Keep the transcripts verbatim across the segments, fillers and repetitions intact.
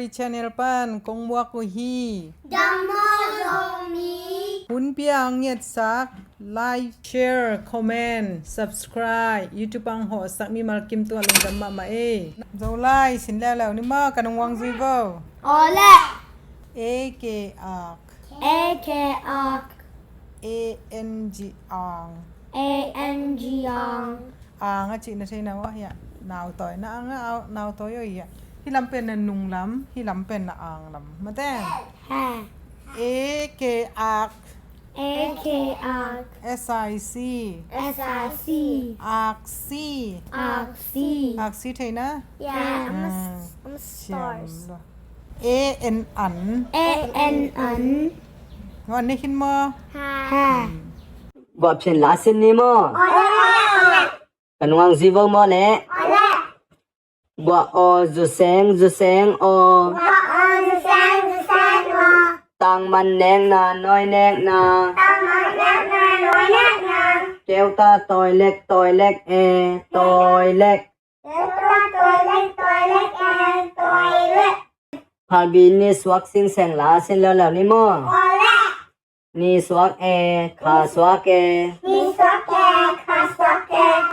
Channel pan kong muak uh hi. Dam maw Zomi. Hun pia ngetsak, like, share, comment, subscribe, YouTube ang hawhsak mimal kim tua lungdam mahmah ei. Zolai sin leuleu ni maw, ka nung uang zui vo. Awle. A K ak. A K ak. A N G ang. A N G ang. Ang a cihna thei na uh a hiah. Nautawi na ang a, nautawi uh hiah. Hih lam pen na nung lam, hih lam pen na ang lam. Mate? Ha. A K ak. A K ak. S I C. S I C. Aksi. Aksi. Aksi thei na? Yeah, I'm a, ah, s-, I'm a stars. Siam lo. A N an. A N an. Wan ni khin maw? Ha. Ha. Buah phian la sin ni maw? Ka nuang zivo maw le? Buah aw zuseng zuseng aw. Tangman nekna nawi nekna. Keuta tawi lek tawi lek e, tawi lek. Phalbi ni suak singseng la sin leuleu ni maw? Ni suak e, kha suak e.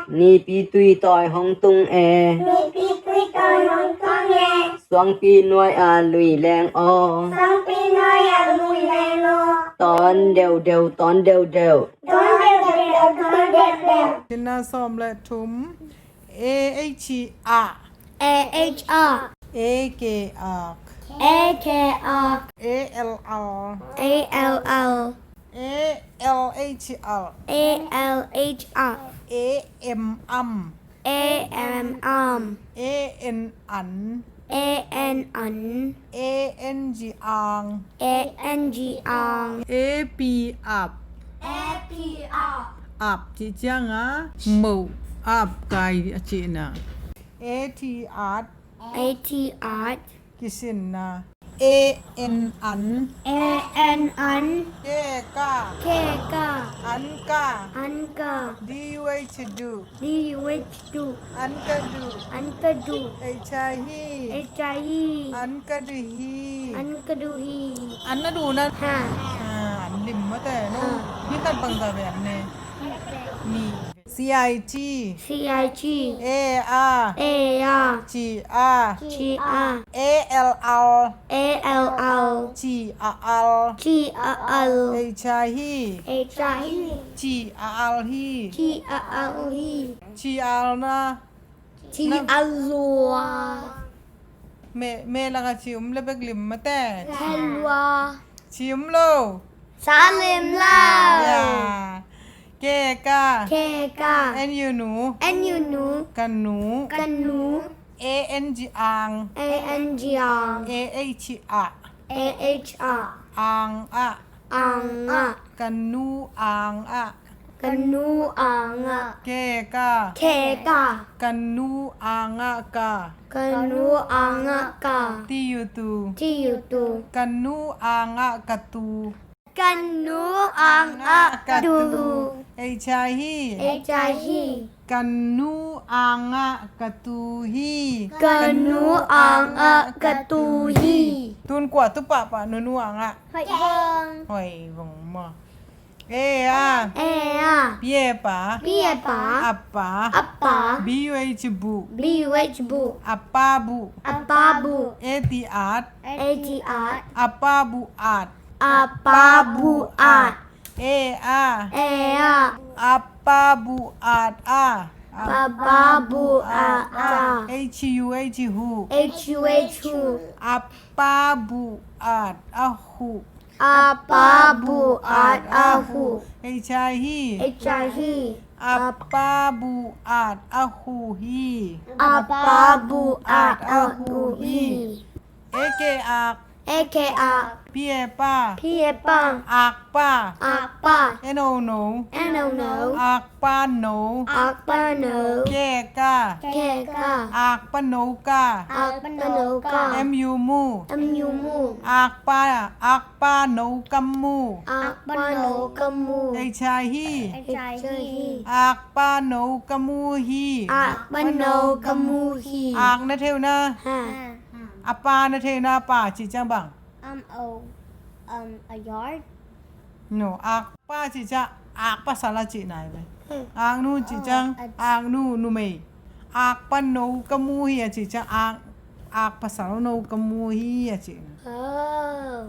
Nipi tui tawi hong tung e. Suangpi nuai a lui leng aw. Tawn deuhdeuh, tawn deuhdeuh. Sinna sawm le thum. A H a. A H a. A K ak. A K ak. A L al. A L al. A L H al. A L H al. A M am. A M am. A N an. A N an. A N G ang. A N G ang. A P ap. A P ap. Ap cih ciangin moh ap kai a cihna. A T at. A T at. Kisinna. A N an. A N an. Keka. Keka. Anka. Anka. D U H du. D U H du. An ka duh. An ka duh. H I hi. H I hi. An ka duh hi. An ka duh hi. An na duh na. Ha. Ah, an lim mate no. Ha. Ni khat bang za ve an ne. Ni. C I G. C I G. A a. A a. G a. G a. A L al. A L al. G a al. G a al. H I hi. H I hi. G a al hi. G a al hi. Ci al na. Ci al lua. Me, me laka ci um le bek lim mate. Ci lua. Ci um lo. Sa lim lo. Ya. Keka. Keka. N U nu. N U nu. Ka nu. Ka nu. A N G ang. A N G ang. A H a. A H a. Ang a. Ang a. Ka nu ang a. Ka nu ang a. Keka. Keka. Ka nu ang a ka. Ka nu ang a ka. Ti yu tu. Ti yu tu. Ka nu ang a ka tu. Ka nu ang a ka tu. H I hi. H I hi. Ka nu ang a ka tu hi. Ka nu ang a ka tu hi. Tun kua tu pahpah nu nu ang a. Hoih vong. Hoih vong maw. A a. A a. Pie pa. Pie pa. Appa. Appa. B U H bu. B U H bu. Appa bu. Appa bu. A T at. A T at. Appa bu at. Appa bu at. A a. A a. Appa bu at a. Appa bu at a. H U H hu. H U H hu. Appa bu at a hu. Appa bu at a hu. H I hi. H I hi. Appa bu at a hu hi. Appa bu at a hu hi. A K ak. A K ak. P A pa. P A pa. Ak pa. Ak pa. N O no. N O no. Ak pa no. Ak pa no. Keka. Keka. Ak pa no ka. Ak pa no ka. M U mu. M U mu. Ak pa, ak pa no ka mu. Ak pa no ka mu. H I hi. H I hi. Ak pa no ka mu hi. Ak pa no ka mu hi. Ak na theu na. Ha. A pa na thei na, a pa cih ciang bang? Um, a, um, a yard? No, akpa cih ciang ak pasal a cihna hi ve. Hmm. Aknu cih ciang, oh, a, aknu numei. Akpa no ka mu hi a cih ciang ak, ak pasal no ka mu hi a cihna. Oh.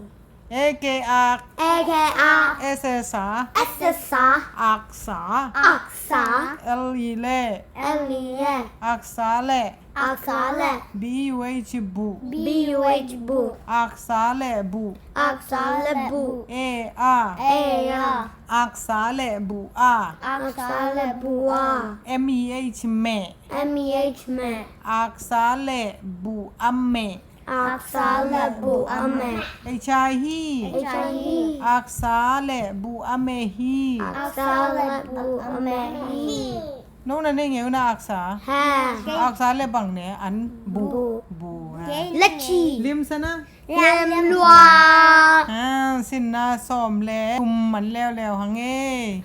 A K ak. A K ak. S S a. S S a. Aksa. Aksa. L E le. L E le. Aksa le. Aksa le. B U H bu. B U H bu. Aksa le bu. Aksa le bu. A A. A A. Aksa le bu a. Aksa le bu a. M E H meh. M E H meh. Aksa le bu a meh. Aksa le bu a meh. H I hi. H I hi. Aksa le bu a meh hi. Aksa le bu a meh hi. No na nei ngei uh na aksa. Ha. Aksa le bang ne an bu. Bu. Bu, ha. Lachi. Lim sana. Lim lua. Ha, sinna sawm le kum man leuleu hang e.